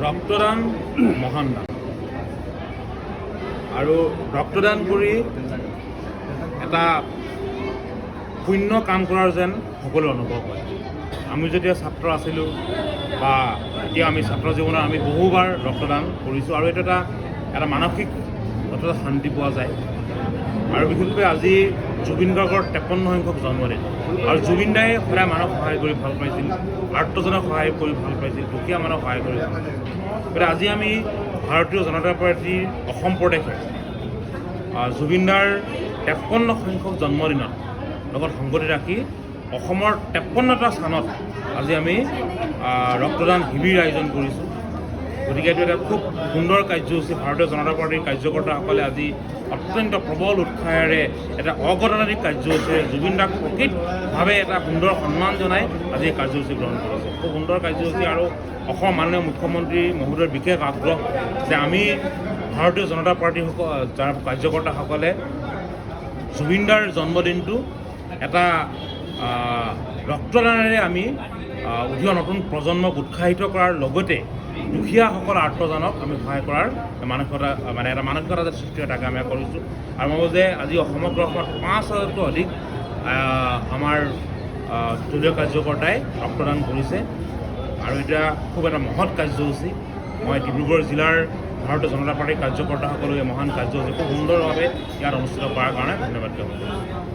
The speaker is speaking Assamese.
ৰক্তদান মহান দান আৰু ৰক্তদান কৰি এটা পুণ্য কাম কৰাৰ যেন সকলো অনুভৱ হয়। আমি যেতিয়া ছাত্ৰ আছিলোঁ বা এতিয়া আমি ছাত্ৰ জীৱনত আমি বহুবাৰ ৰক্তদান কৰিছোঁ আৰু এইটো এটা মানসিক যথেষ্ট শান্তি পোৱা যায়। আৰু বিশেষকৈ আজি জুবিন গাৰ্গৰ 53 সংখ্যক জন্মদিন আৰু জুবিন দাই সদায় মানুহক সহায় কৰি ভাল পাইছিল, আৰ্তজনক সহায় কৰি ভাল পাইছিল, দুখীয়া মানুহক সহায় কৰি ভাল পাইছিল। গতিকে আজি আমি ভাৰতীয় জনতা পাৰ্টীৰ অসম প্ৰদেশে জুবিনদাৰ 53 সংখ্যক জন্মদিনত লগত সংগতি ৰাখি অসমৰ 53টা স্থানত আজি আমি ৰক্তদান শিবিৰ আয়োজন কৰিছোঁ। গতিকে এইটো এটা খুব সুন্দৰ কাৰ্যসূচী। ভাৰতীয় জনতা পাৰ্টীৰ কাৰ্যকৰ্তাসকলে আজি অত্যন্ত প্ৰবল উৎসাহেৰে এটা অগণতান্ত্ৰিক কাৰ্যসূচীৰে জুবিন দাক প্ৰকৃতভাৱে এটা সুন্দৰ সন্মান জনাই আজি এই কাৰ্যসূচী গ্ৰহণ কৰিছে। খুব সুন্দৰ কাৰ্যসূচী আৰু অসমৰ মাননীয় মুখ্যমন্ত্ৰী মহোদয়ৰ বিশেষ আগ্ৰহ যে আমি ভাৰতীয় জনতা পাৰ্টীৰ যাৰ কাৰ্যকৰ্তাসকলে জুবিনদাৰ জন্মদিনটো এটা ৰক্তদানেৰে আমি উঠি অহা নতুন প্ৰজন্মক উৎসাহিত কৰাৰ লগতে দুখীয়াসকল আৰ্তজনক আমি সহায় কৰাৰ মানসিকতা, মানে এটা মানসিকতা যে সৃষ্টি হয়, তাকে আমি কৰিছোঁ। আৰু মই ভাবোঁ যে আজি সমগ্ৰ অসমত 5,000তকৈ অধিক আমাৰ দলীয় কাৰ্যকৰ্তাই ৰক্তদান কৰিছে আৰু এতিয়া খুব এটা মহৎ কাৰ্যসূচী। মই ডিব্ৰুগড় জিলাৰ ভাৰতীয় জনতা পাৰ্টীৰ কাৰ্যকৰ্তাসকলেও এই মহান কাৰ্যসূচী খুব সুন্দৰভাৱে ইয়াত অনুষ্ঠিত কৰাৰ কাৰণে ধন্যবাদ জ্ঞাপন কৰিছোঁ।